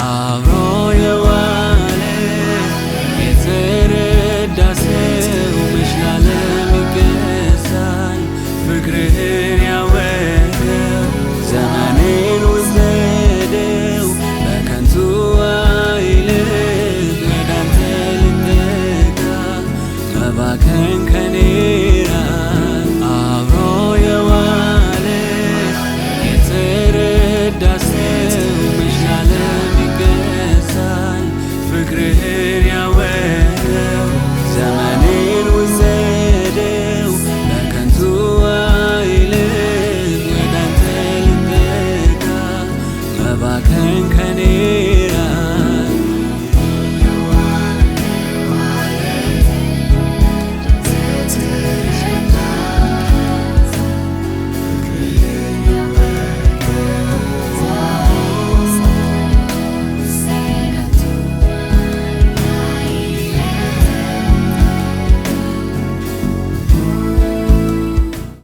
አብሮ የዋለ የተረዳ ሰው መች ለዓለም ይገዛል? ፍቅርህን ያወቀው ዘመኔን ውሰደው፣ በከንቱ አይልም፣ ወደ አንተ ልጠጋ፣ መባከን ከኔ ራቅ። አብሮ የዋለ የተረዳ ሰው መች ለዓለም ይገዛል? ፍቅርህን ያወቀው ዘመኔን ውሰደው፣ በከንቱ አይልም፣ ወደ አንተ ልጠጋ፣ መባከን ከኔ